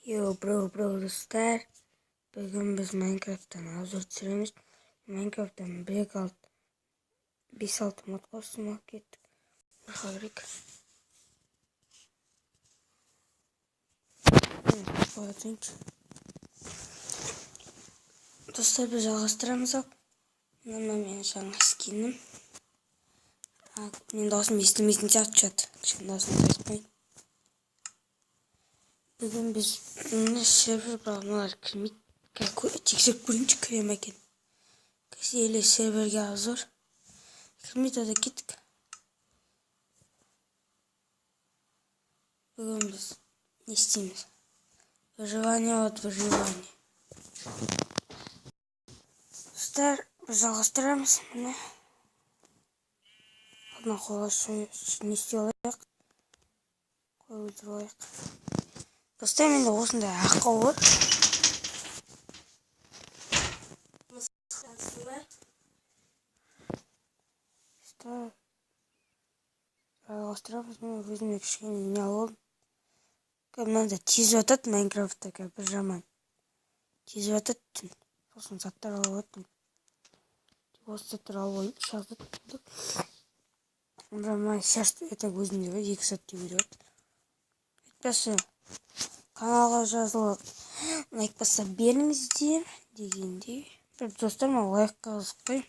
Йоу, бро, бро, достар. Бүгін біз Майнкрафттан обзор түсіреміз. Майнкрафттан 5-6 мод қостым, алып кеттік. Бір керек. Достар, біз жалғастырамыз ал. Мына менің жаңа скинім. Мен дауысым естілмейтін сияқты чат. Кішкене дауысымды айтпайын. Бүгін біз мына сервер, бірақ мыналар кірмейді. Тексеріп көрейінші, кіре ме екен. Или серверге обзор. Кірмейді, ада кеттік. Бүгін біз не істейміз? Выживание от выживания. Достар, біз жалғастырамыз. Міне. Алдына қола не істей алайық. Қой өлтіріп алайық. Достар, менде осындай ақау бар. Достар, жалғастырамыз. Мен өзіме кішкене не алып алдым. Мынандай тез жатады Майнкрафтта, бір жаман. Тез жатады түн. Сосын заттар алып алдым. Осы заттар алып алайын. 3 зат. Бірақ мына шерсть это өзімде бар, 2 зат деуге болады. Әйтпесе каналға жазылып, лайк баса беріңіздер дегендей. Бір достар, мен лайкқа қызықпаймын.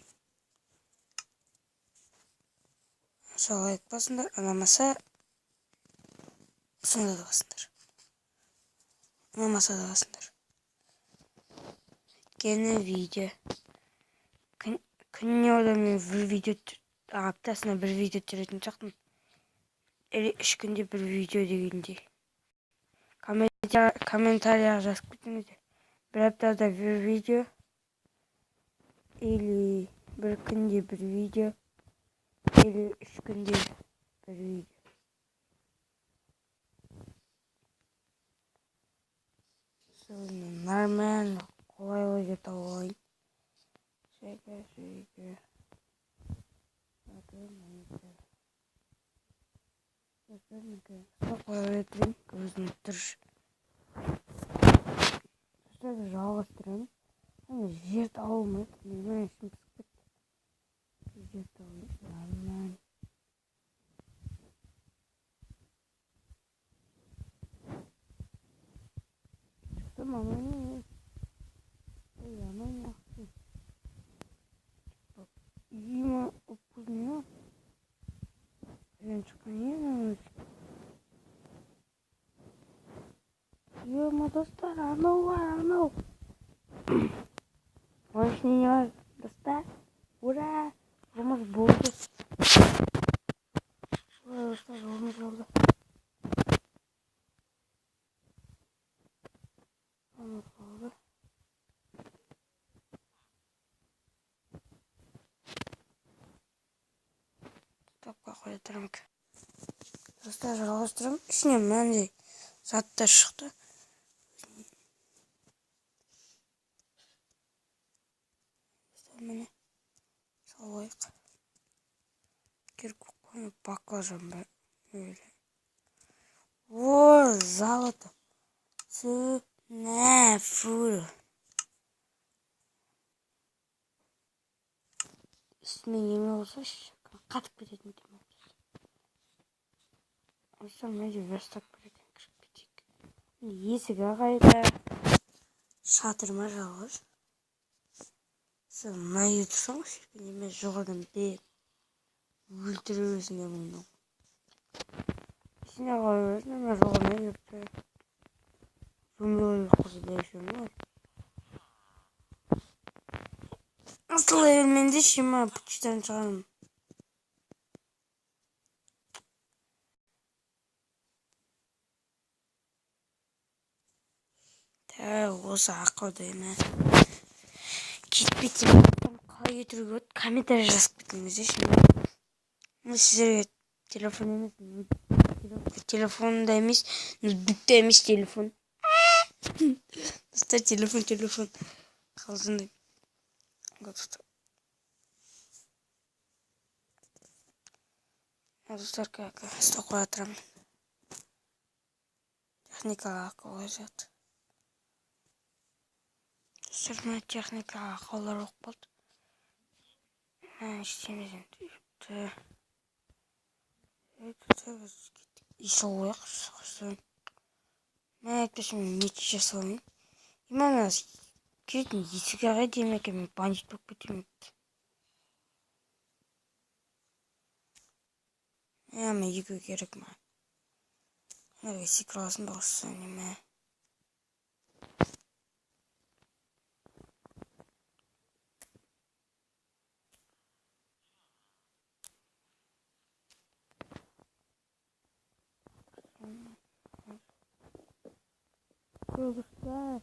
Аса лайк басыңдар, ұнамаса сонда да басыңдар. Ұнамаса да басыңдар. Өйткені видео күніне одан мен бір видео, аптасына бір видео түсіретін сияқтымын. Или 3 күнде бір видео дегендей. Комментарияға жазып кетіңіздер. Бір аптада бір видео или бір күнде бір видео или 3 күнде бір видео. Соны нормально қолайлы жер тауып алайын. Шеге, шеге. Қоя берейін, өзім дұрыс. Достар, жалғастырамыз. Жер таба алмай, мен ішім пысып кетті. Жер таба нормально. Шықтым, ана не? Ей, ана не ақты? Үйіме ұппызын ма? Үйден шыққан ем. Ема, достар, анау бар, анау. Оның ішінде не бар, достар? Ура! Жұмыс болды. Ура, достар, жұмыс болды. Жұмыс болды. Тапқа қоя тұрамын. Достар, жалғастырамын. Ішінен мынандай заттар шықты. Міне салайық. Кирку қойып баклажан бар. О, золото. Су, фуру. Үстіме неме болса, қатып кететін екен. Осы мына жерде верстак бар екен, кіріп кетейік. Есігі қайда? Шатыр ма жалғыз? Сен мына үйде тұрсаң ғой, шіркін, неме жоғарыдан бер. Өлтіре бересің де мұны. Ішіне қоя бересің, неме жоғарыдан беріп тұр. Зомбилар қосып бересің ғой. Асыл бермеңде шима пүчтен шығармын. Осы ақауды ема. Кетпейтін қалай кетіруге болады? Комментарий жазып кетіңіздерші. Мен сіздерге телефон емес, телефон да емес, ноутбук та емес, телефон. Достар, телефон, телефон. Қалжыңдаймын. Достар, стоп қоя тұрамын. Техникаға ақау жатыр. Достар, мына техника ақаулар болып қалды. Мына істейміз енді. Достар, біз кеттік. Үй салу қояйық. Мен әйтпесе мен меч жасап алайын. Мына кіретін есігі қайда екен, мен бандит болып кетемін. Мә, екеуі керек маған. Мына секіре аласың ба осы неме? Достар,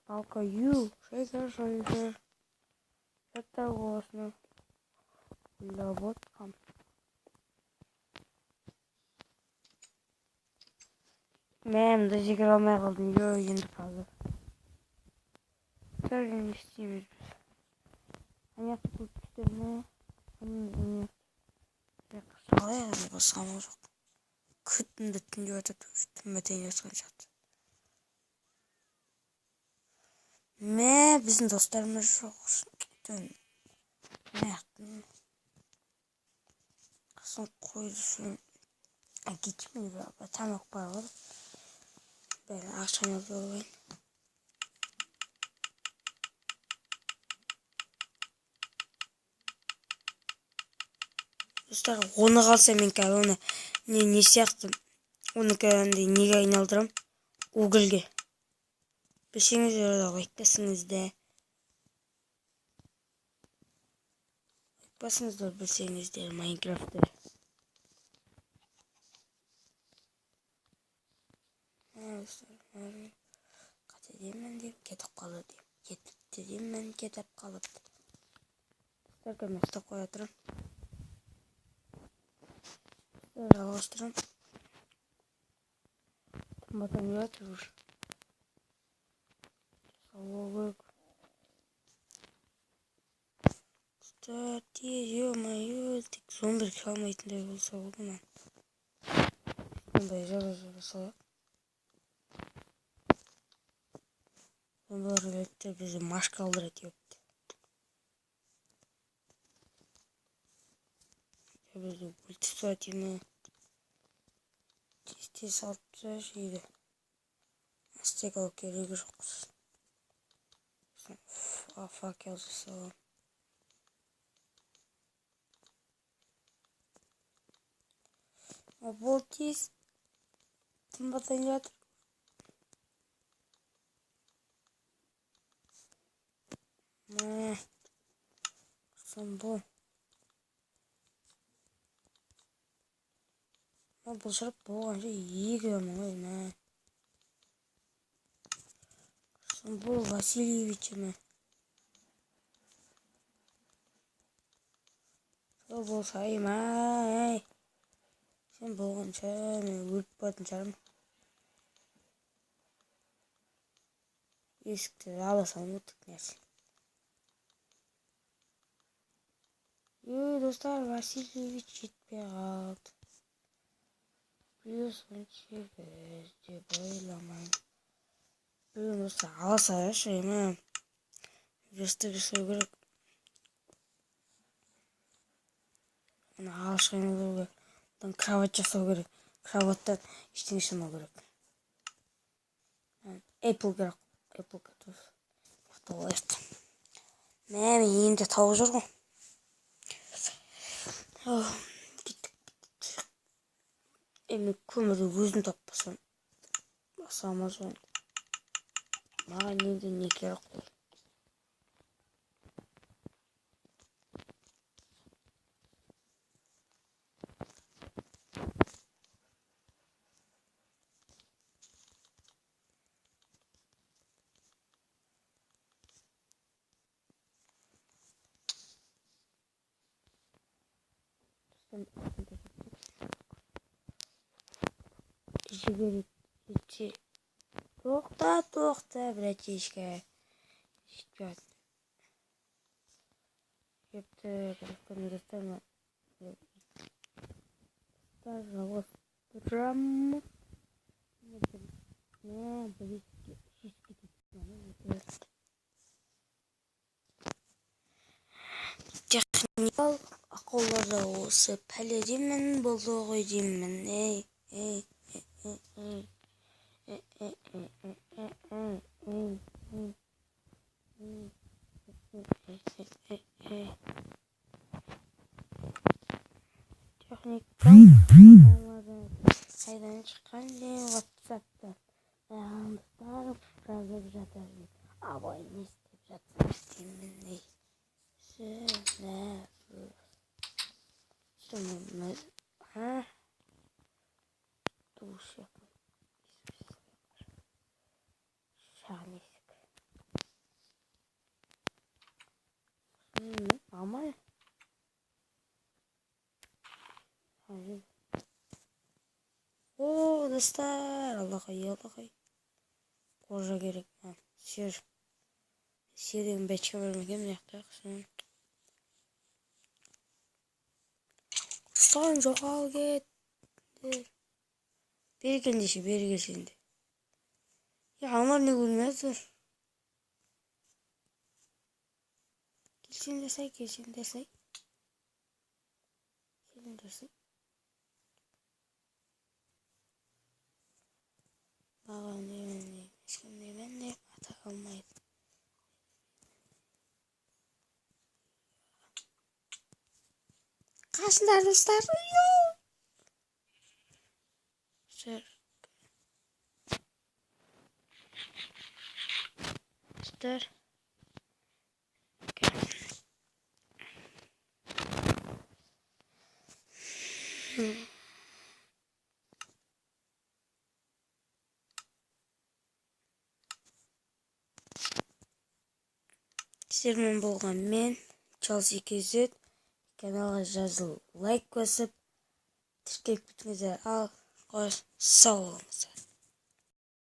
палка ю, шейкер, шейкер. Это осыны ойлап отқам. Мен де секіре алмай қалдым. Йо, енді қазір. Достар, не істейміз біз? Ана жақта көп түстер ме? Қалай басқа амал жоқ. Күтімді түнде жатады, түн бітейін жатқан сияқты. Мә, біздің достарымыз жоқ. Түн. Қасын қойды. Кетіп тамақ бар ғой. Бәрін ақшаны алып алайын. Достар, оны қалса мен қазір оны не сияқты, оны кәдімгідей неге айналдырам? Угольге. Білсеңіздер, лайк басыңыздар. Лайк басыңыздар, білсеңіздер Майнкрафтты. Қателемін деп кетіп қалды деп. Кетіпті деймін, кетіп қалыпты. Достар, мен ұстап қоя тұрамын. Жалғастырамын. Түн батайын деп жатыр уже. Салу керек. Достар, тез, ё-моё, тек зомби кіре алмайтындай болса болды ма? Сондай жаба салайық. Зомбилар келеді де бізді машка алдырады, ёпта. Бізді өлтіріп тастайды ме? Тез-тез салып тастайыншы үйді. Стек алып керегі жоқ. Факел жасалған. Бол тез. Түн батайын жатыр. Мә. Соң бол. Бұл шырып болғанша екі адамның ғой, мә. Соң бол, Васильевич, мә. Сол болса, ай, мә, ай. Сен болғанша мен өліп баратын шығармын. Есікті ала салмай өттік нәрсе. Ей, достар, Васильевич жетпей қалды. Плюс 18 деп ойламаймын. Блин, достар, ала салайыншы, мә. Верстак жасау керек. Ана ағашқа айналдыру керек. Одан кровать жасау керек. Кроваттан ештеңе шығармау керек. Apple керек. Apple керек. Ұйықтап алайық. Мә, мен енді тауық жүр ғой. Кеттік. Мен көмірді өзім таппасам, басамаз ғой. Маған енді не керек ол? Жіберіп тоқта, тоқта, братишка. Жетпей жатыр. Епті, достар, Достар, жалғастырамыз. Мә, бір есікке үш есікке кетеді. Техникалық ақауларда осы пәледенмін болды ғой деймін. Ей, ей, ей, ей, ей, ей, ей, ей, ей, ей, ей, ей, ей, ей. Техникалық ақаулардан қайдан шыққан деймін, WhatsApp'тан. Маған достарым жазып жатыр. Абай, не істеп жатсың деймін, ей. Ха? Душ шағын есік. Нормально. О, достар, аллақай, аллақай. Кожа керек. Сер. Сер деген бәчке бар ма екен мына жақта? Құстан жоғал кет. Бері келіңдерші, бері келсеңдер. Я, аналар не көрмей жатыр? Келсеңдер сай, келсеңдер сай. Келіңдер сай. Маған немен, ешкім немен не ата алмайды. Қашыңдар, достар. Достар. Сіздермен болған мен, Челси KZ. Каналға жазылып, лайк басып, тіркеліп кетіңіздер. Ал, қош, сау болыңыздар.